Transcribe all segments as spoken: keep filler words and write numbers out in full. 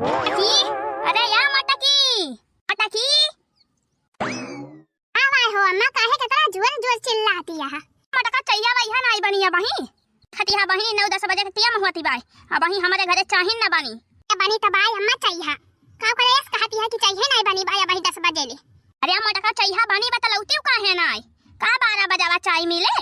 मटकी, अरे या मटकी, मटकी। आवा हो अम्मा, काहे के तरह जोर जोर चिल्लाती है? मटका चइहा वइहा नाई बनी अबहीं। खटिया बहिनी नौ दस बजे के टियम होती बाय, अबहीं हमरे घरे चाहिन ना बनी। ए बनी त बाय अम्मा चइहा। का करे एस कहती है कि चइहे नाई बनी बाय अबहीं दस बजे ले। अरे मटका चइहा बनी बतलौती काहे नाई? का बारह बजावा चाय मिले?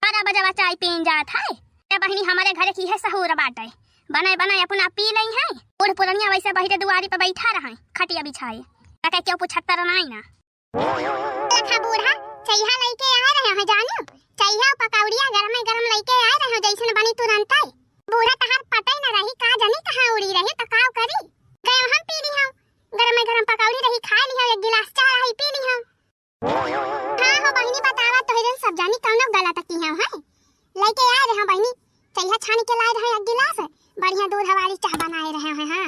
बारह बजावा चाय पीन जात है। ए बहिनी हमरे घरे की है सहूर बाटे। बनाए बनाए अपना पी लई है। बूढ़ पुरनिया वैसे बहिरे दुआरी पे बैठा रहे, खटिया बिछाए। ताके क्यों पुछत्तर नाई ना। देखा बूढ़ा, चइहा लइके आए रहे हैं जानियो। चइहा पकौड़िया गरमे गरम लइके आए रहे हैं, जैसन बनी तुरंत आई। बूढ़ा तहार पता ही न रही, का जानी कहाँ उड़ी रही, त का करी। गए हम पी ली हम, गरमे गरम पकौड़ी रही, खा ली हम, एक गिलास चाय रही, पी ली हम। हाँ हो बहिनी, बतावा तोहरे सब जानी कौनो गलत की है, हैं? लइके आए रहे हैं बहिनी, चइहा छानी के लाए रहे एक गिलास, बढ़िया दूध वाली चाह बनाए रहे हैं, हाँ।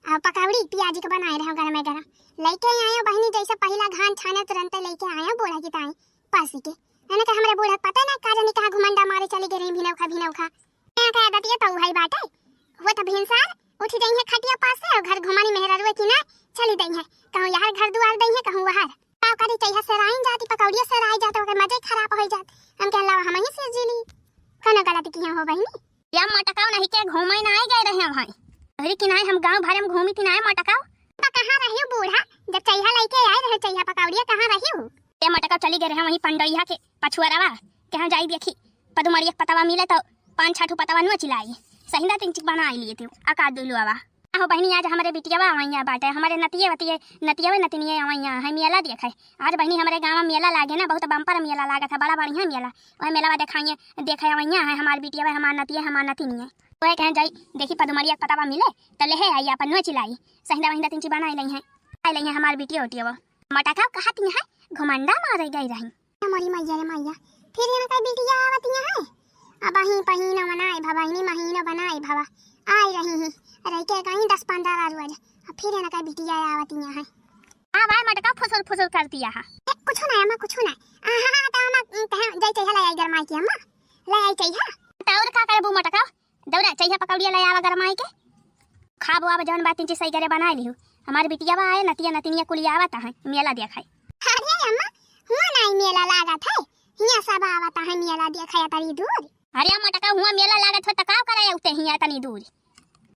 और पकौड़ी प्याज के बनाए रहे हैं गरमे गरम। लइके आए हो बहिनी, जैसे पहिला घान छाने तुरंते लइके आए हो बूढ़ा की ताई पासी के। मैंने कहा हमरे बूढ़ा के पता ना का जानी कहाँ घुमंडा मारे चली गई रही भिनौखा भिनौखा। मैं कहा दतिया तो उहई बाटे, वो तो भिनसार उठी जइहे खटिया पास से और घर घुमानी मेहररुए की ना चली दइहे, कहूँ यार घर दुआर दइहे, कहूँ वहार। का करी, चइहा सेराइन जाती, पकौड़िया सेराई जात, ओकर मजे खराब होइ जात। हम कहे लावा हम ही से जी ली। कौनो गलती किहे हो बहिनी? या मटकाओ नहीं के घूमे ना आए गए रहे हम हैं। तोहरी की नाई हम गाँव भरे में घूमी थी नाई मटकाओ। त कहाँ रही बूढ़ा? जब चइहा लइके आए रहे, चइहा पकौड़िया कहाँ रही? ए मटकाओ चली गए रहे वहीं पंडोइहा के पछुआरवा, कहाँ जाई देखी, पदुमड़िया के पतवा मिले तो पाँच छह ठो पतवा नुआ चिलाई, सहिंदा तीन चिक बना लिए थे, अका दुलुआवा। आहो बहिनी, आज हमरे बिटियावा अवैया बाटे, हमरे नतिये वतिये, नतियवे नतिनिये अवैया है, मेला देखे। आज बहिनी हमरे गाँव में मेला लागे ना, बहुत बम्पर मेला लागत है, बड़ा बढ़िया मेला। वह मेलावा देखाइए, देखे अवैया है हमार बिटियावा, हमार नतिये, हमार नतिनिये। वह कहें जाई, देखी पदुमरिया के पतावा मिले, त लेहे आई अपन नोच लाई। सहिंदा वहिंदा तिंची बनाई लई है, आई लई है हमार बिटिया उटियावा। मटका कहती है, घुमंडा मारे गई रही। मोरी मैया रे मैया, फिर इनका बिटिया आवत यहाँ है। अब अही महीना बनाए भवा, इन्हीं महीना बनाए भवा, आए रही ही, रह के कहीं दस पन्द्रह रोज, अब फिर इनका बिटिया आवत यहाँ है। हाँ भाई, मटका फुसुर फुसुर कर दिया है। ए, कुछ ना अम्मा, कुछ ना। हाँ, हाँ, तो अम्मा, उम, कहाँ जाई चाहिए, ले आई गरमाई की अम्मा, ले आई चाहिए। तो और का करबू मटका? दौड़ा, चइहा पकौड़िया ले आवा गरमाई के। खाबो अब जौन बात इंची सही करे बनाए लिहू। हमार बिटिया बा आए, नतिया नतिनिया कुली आवत है, मेला देखाई। अरे अम्मा, हुआ नाई मेला लागत है, हियाँ सब आवत है मेला देखाई तरी दूर। अरे मटका हुआ मेला लागत हो त का करे उते हियाँ तनी दूर।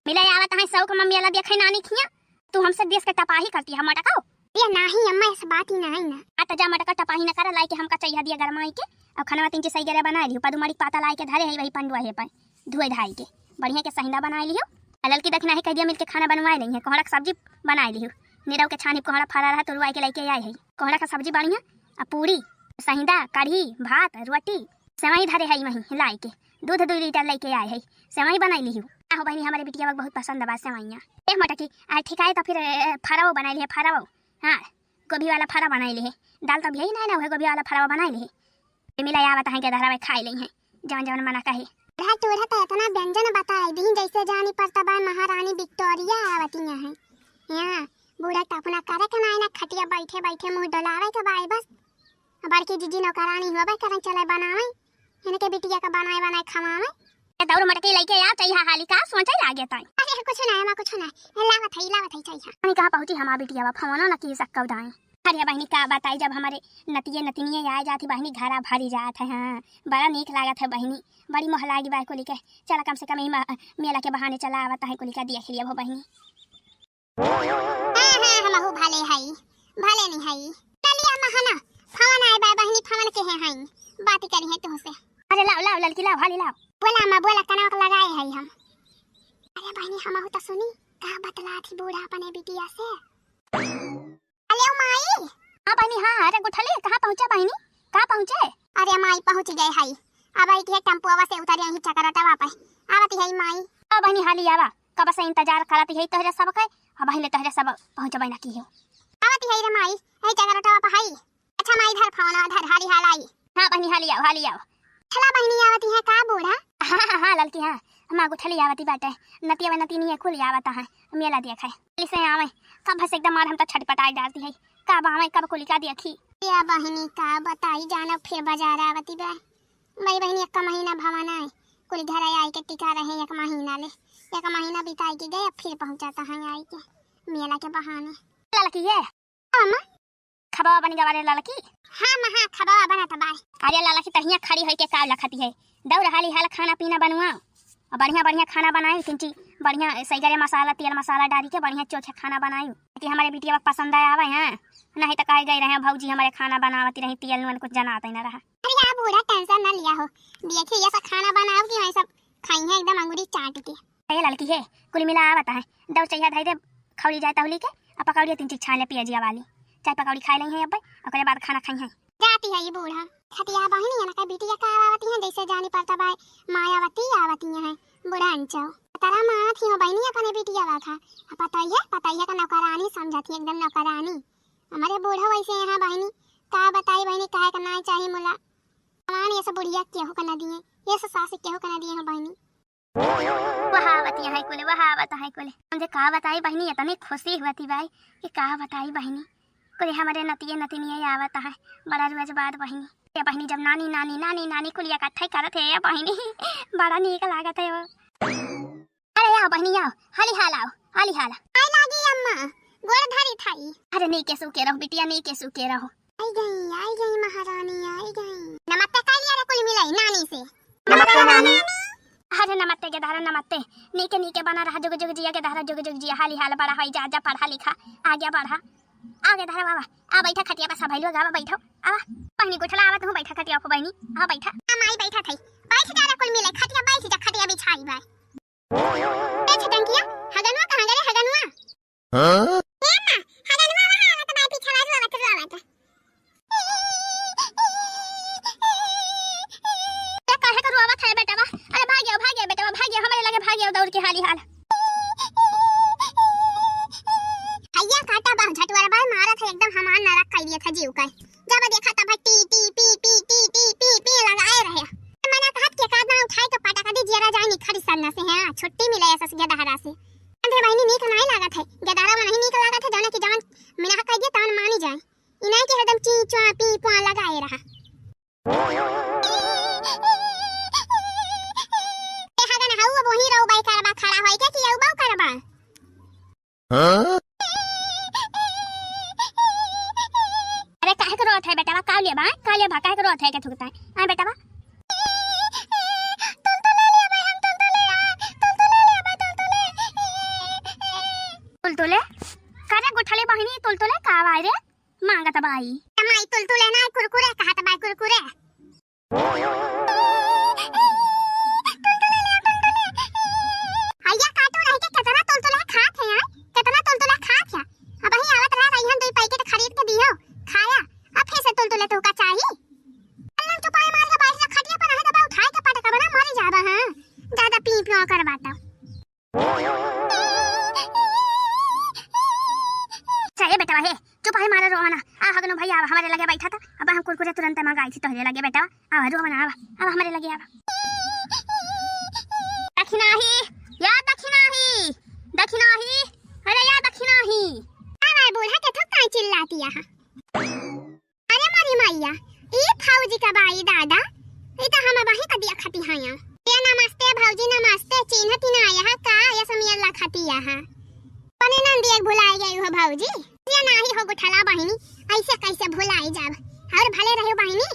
मिले आवत है शौक में मेला देखाई नानी खिया। तू हमसे देश के टपाही करती है मटकाओ। ये नाही अम्मा, ऐसा बात ही नाही ना। आ त जा मटका टपाही न कर, लाई के हमका चइहा दिया गरमाई के। अब खाना तीन चीज सही गरे बनाए लियो, पदुमड़ी के पाता लाई के धरे है वही पंडुआ है पर धोए धाई के बढ़िया के सहिंदा बनाए लियो। आ ललकी दखना है कह दिया मिलके खाना बनवाए ली है, कोहड़ा के सब्जी बनाए लियो। निरव के छानी कोहड़ा फरा रहा, तुरवाई के लेके आए है कोहड़ा का सब्जी बढ़िया, आ पूरी, सहिंदा, कढ़ी, भात, रोटी, सेवई धरे है वहीं लाई के, दूध दो लीटर लेके आए है, सेवई बनाई लिहू। आहो बहिनी, हमारे बिटिया बा बहुत पसंद बा सेवइया। ए मटकी, आ ठिकाए तो फिर, ए, फरवो बनाई लिहे, फरवो। हाँ, गोभी वाला फरा बनाई लिहे। दाल तो भी यही नहीं ना, उहे गोभी वाला फरवा बनाई लिहे। ए मिला आवत है के धरावे खाई लई है, जवन जवन मना कहे। बूढ़ा टूढ़ा तो इतना व्यंजन बताई दी जैसे जानी पर तबा महारानी विक्टोरिया आवती है। यहाँ बूढ़ा तो अपना करे के नाई ना, खटिया बैठे बैठे मुँह डोलावे के बाई बस। बड़की जीजी नौकरानी होबे करन, चले बनावे, इनके बिटिया का बनाए बनाए खवावे। ए दौड़ मटके लेके आ, चइहा हाली का सोचे लागे ताई। अरे कुछ ना, एमा कुछ ना। ए, लावत है, लावत है चइहा। पानी कहाँ पहुँची हमार बिटिया बा, फोनो न की सक्का उदाई। अरे बहिनी का बताई, जब हमारे नतिये नतिनिये आ जाती बहिनी, घरा भरी जात है। हाँ, बड़ा नीक लागत है बहिनी, बड़ी मोह लागी बा कुली के। चला कम से कम ई म-, मेला के बहाने चला आवत है कुली का देख लिया हो बहिनी। हाँ, हाँ, हमहू भले हई, भले नहीं हई। चलिया महना, फवन आए बा बहिनी, फवन के है हई, बात करी है तुहसे। अरे लाओ, लाओ ललकी, लाओ, हाली लाओ। बोला अम्मा, बोला, कनवा के लगाए हई हम। अरे बहिनी, हमहू तो सुनी, का बतला थी बूढ़ा अपने बिटिया से। अरे ओ माई। हाँ बहिनी, हाँ, अरे गुठली, कहाँ पहुँचा बहिनी, कहाँ पहुँचे? अरे माई, पहुँच गए हई, अब आई के टेम्पुआ से उतरे ही चकरटवा पे, आवत हई माई। ओ बहिनी, हाली आवा, कब से इंतजार करत है तोहरे सब के, अब पहिले तोहरे सब पहुँचबे ना की हो। आवत है रे माई, यही चकरटवा पे हई। अच्छा माई, धर फोन, धर, हाली हाल आई। हाँ बहिनी, हाली आओ, हाली आओ। चला बहिनी, आवत है का बूढ़ा? हाँ, हाँ, हाँ, ललकी, हाँ, हम आगू ठली आवती बाटे, नतिया नतिनिया कुल आवत है, मेला देखे। इसे आवे, कब से एकदम मार हम तो छटपटाई डालती है, कब आवे, कब कुलिका देखी। या बहिनी का बताई, जानो फिर बाजार आवती बा। बड़ी बहिनी, एक महीना भवन आए, कुल घर आई के टिका रहे एक महीना ले। एक महीना बिताई के गए, फिर पहुँचाता है आई के मेला के बहाने। ललकी है। हाँ, अम्मा। खबवा बन गवा रे ललकी? हाँ, अम्मा, हाँ, खबवा बनत बाय। अरे ललकी, तहिया खड़ी होई के का लखती है? दौड़ हाली हाल खाना पीना बनवाओ। और बढ़िया बढ़िया खाना बनाई, किंची बढ़िया सही करे मसाला, तेल मसाला डाली के बढ़िया चोखे खाना बनाई। कि हमारे बिटिया पसंद आवे हैं, नहीं तो कहे गई रहे भौजी हमारे खाना बनावती रही, तेल नून कुछ जनाते न रहा। अरे आप बूढ़ा tension न लिया हो, देखिए ये सब खाना बनाओ कि वही सब खाई है एकदम अंगूरी चाट के। ए ललकी है, कुल मिला आवत है, दौड़ चहिया धई दे, खौली जाए तौली के, आ पकौड़ी तीन चीज छान ले पियजिया वाली, चाहे पकौड़ी खाए लई है अब, ओकरे बाद खाना खाई है। जाती है ये बूढ़ा। खतिया बहिनी है ना, का बिटिया का आवती है, जैसे जानी पड़ता बाय, मायावती आवती है, बूढ़ा अंचो। तारा माँ थी हो बहिनी अपने बिटिया बात है, आ पतई है, पतई है का नौकरानी समझती है, एकदम नौकरानी। हमारे बूढ़ा वैसे यहाँ बहिनी, का बताई बहिनी, कहे का ना चाही मुला। भगवान ये सब बुढ़िया केहू का ना दिए, ये सब सास केहू का ना दिए हो बहिनी। वह आवत है कुल, वह आवत है कुल। हमसे का बताई बहिनी, इतनी खुशी हुआ थी बाई कि का बताई बहिनी। कुल हमरे नतिये नतिनिये आवत है, बड़ा रुआज बाद बहिनी। ये बहिनी जब नानी, नानी, नानी, नानी कुल इकट्ठे करत है ये बहिनी, बड़ा नीक लागत है वो। अरे आओ बहिनी आओ, हाली हाल आओ, हाली हाल। आए लागी अम्मा, गोड़ धरी थाई। अरे नीके सुके रहो बिटिया, नीके सुके रहो। आई गई, आई गई महारानी, आई गई। नमस्ते कह लिया रे कुल मिलाई नानी से। नमस्ते नानी। अरे नमस्ते के धारा नमस्ते। नीके नीके बना रहा जुग जुग जिया के धारा जुग जुग जिया। हाली हाल बड़ा होई जा, जा पढ़ा लिखा, आगे बढ़ा। आगे धारा बाबा, आ बैठा खटिया पर सब भइलुआ गावा बैठो। आवा, बहिनी गुठला आवा तू बैठा खटिया पर बहिनी। आ बैठा। आ माई बैठा थाई। बैठ जा रे कुल मिलाई, खटिया बैठ जा, खटिया बिछाई बाय। ए छटंकिया, हगनुआ कहाँ गए हगनुआ? हाँ? ए माँ, हगनुआ वहाँ आवत बाय पीछे रोवत रोवत। ए काहे के रोवत है बेटवा? अरे भाग्यो, भाग्यो बेटवा, भाग्यो, हमरे लगे भाग्यो दौड़ के हाली हाल। हैया काटा बा झटुआर बाय मारत है एकदम हमार नरक कर दिया था जीव का। जब देखा तब टी टी पी पी टी टी पी पी लगाए रहे। मना कहत के का दाना उठाए के पटक दी जियरा जाए निखरी सरना से है, छुट्टी मिले ऐसा से गेदहरा से। अंधे बहिनी नीक नाई लागत है, गेदहरा में नहीं नीक लागत है, जौने की जवन मिनाह कह दिए तवन मानी जाए। इनाई के हरदम ची च्वा पी प्वा लगाए रहा। ए हगन हऊ अब वहीं रहो बाई करबा खड़ा होई के कि अउ बाऊ करबा? हाँ? अरे काहे के रोत है बेटवा, का ले बा, का ले बा, काहे के रोत है के थुकता है? हाँ बेटवा। तुलतुले ले बा, हम तुलतुले, आ, तुलतुले ले बा, तुलतुले। तुलतुले? का रे गुठले बहिनी, तुलतुले का बाय रे? मांगत बाई। माई तुलतुले ना, कुरकुरे कहत बाई, कुरकुरे। हैया काटू रह के केतना तुलतुले खात है यार, केतना तुलतुले खात है। अबहीं आवत रहा रहिहन दुई पैकेट खरीद के दियो, खाया, अब फिर से तुलतुले तोहका चाही। अल्लाह चुपाई मार के बैठ जा खटिया पर, नहीं तो बा उठाए के पटक बना मरी जाबा, हाँ, ज्यादा पी पी कर बाटा। अच्छा, ए बेटवा, हे, चुप है, मारा रोवा ना। आ, हगनू भैया, आवा, हमरे लगे बैठा था। अब हम कुरकुरे तुरंत मंगाई थी तोहरे लगे, बेटवा। आवा, रोवा ना, आवा, आवा, हमरे लगे आवा। दखिनाही, या दखिनाही, दखिनाही, अरे या दखिनाही। का भाई बूढ़ा के थोक काहे चिल्लाती यहाँ? अरे मोरी मैया, ई फौजी का बाई दादा, ई तो हम अबहीं का देखती हया। ए नमस्ते भौजी, नमस्ते, चिन्हती ना यह का, ये समियर लखती यह। अपने नंदी एक भुलाई गई हो भौजी। ये नाही हो गुठला बहिनी, ऐसे कैसे भुलाई जाब? और भले रहो बहिनी?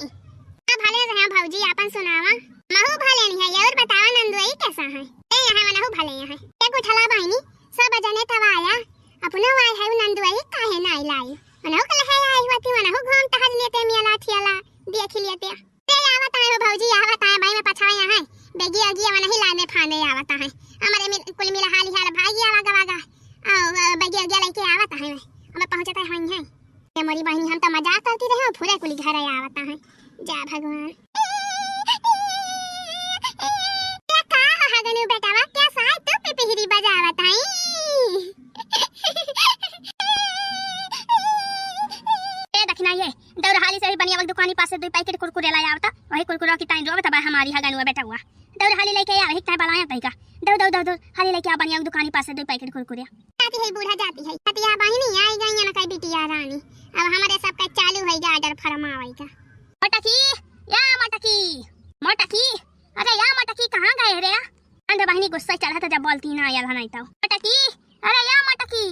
हाँ, भले रहे भौजी, आपन सुनावा। महू भले नहीं है, और बतावा नंदुआई कैसा है? ए, यहाँ मनहू भले यहाँ। ए गुठला बहिनी, सब जने तब आया, अपनो आए है नंदुआई, काहे ना लाई? मनहू कल है आई हुआ थी, मनहू घूम टहल लेते, मेला ठेला देख लेते। ते आवत आए हो भौजी, आवत आए, भाई में पछावे यहाँ। बेगी अगी अवन ही लाने फाने आवत है। हमारे मिल, कुल मिला हाली हाल भागी आवा गवा गा। आओ, अ, बेगी अगी लेके आवत है। अब पहुँचता है वहीं है। ये मोरी बहिनी, हम तो मजाक करती रहे, पूरे कुली घर आवत है। जा भगवान। ये का हो हगनू बेटावा, क्या साय तू पिपिहरी बजावत है? ए दखिना ये, दौड़ हाली से ही बनिया वाली दुकानी पास से दुई पैकेट कुरकुरे लाई आवता, वही कुरकुरा की ताई रोवत बा हमारी हगनुआ बेटा हुआ। दौड़ हाली लेके आ, वही ताई बलाया तई का। दौड़, दौड़, दौड़, दौड़, हाली लेके आ बनिया वाली दुकानी पास से दुई पैकेट कुरकुरे। जाती है बूढ़ा, जाती है। खतिया बहिनी आई गई ना कई बिटिया रानी। अब हमारे सब का चालू है गा order फरमावे का। मोटकी, या मोटकी, मोटकी, अरे या मोटकी कहाँ गए रे? अंध बहिनी गुस्सा चढ़त जब बोलती ना आयल हनाई तो। मटकी, अरे या मटकी।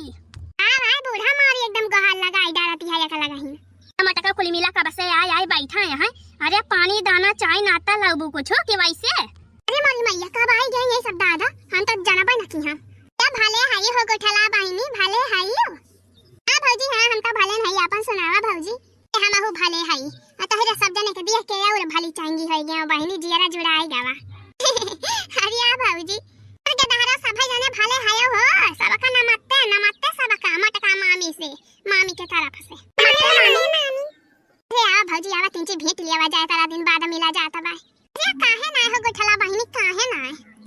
हाँ भाई, बूढ़ा मारी एकदम गहार लगाई डालती है एक लगाही। मटका कुल मिला कब से आय आय बैठा यहाँ। अरे पानी दाना चाय नाश्ता लउबू कुछ हो कि वैसे? अरे मोरी मैया, कब आई गई ये सब दादा, हम तो जानबे न की हम। ए भले हई हो गोठला बहिनी, भले हई हो। हाँ भौजी, हाँ हम तो भले हई, आपन सुनावा भौजी। ए हमहू भले हई। आ तोहरे सब जने के देख के और भली चांगी होई गया बहिनी, जियरा जुड़ाई गवा। अरे आ भौजी, अरे गदहरा सभे जने भले हयो हो, सबका नमस्ते, नमस्ते सबका, मटका मामी से, मामी के तरफ से। नमस्ते मामी। हे आ भौजी, आवा तिनची भेंट लियावा जाए, तारा दिन बाद मिला जाता बा। अरे काहे ना हो गोठला बहिनी, काहे ना?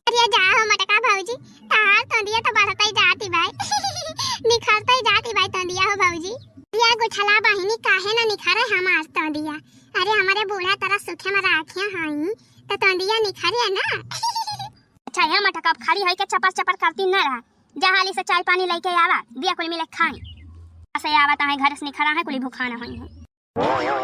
अरे जा हो मटका भौजी, तार तोंदिया तो बढ़तई जाती बाई, निखरतई जाती बाई तोंदिया हो भौजी। या गोठला बहिनी, काहे ना निखरे हमार तोंदिया? अरे हमरे बूढ़ा तरह सुखे में राखे हई, तो तोंदिया निखरे ना। अच्छा हे मटका, अब खड़ी होई के चपर चपर करती न रहा, जा हाली से चाय पानी लेके आवा, दिया कुल मिले खाई। से आवा ताहे घर से निखरा है, कुली भुखाना होई है।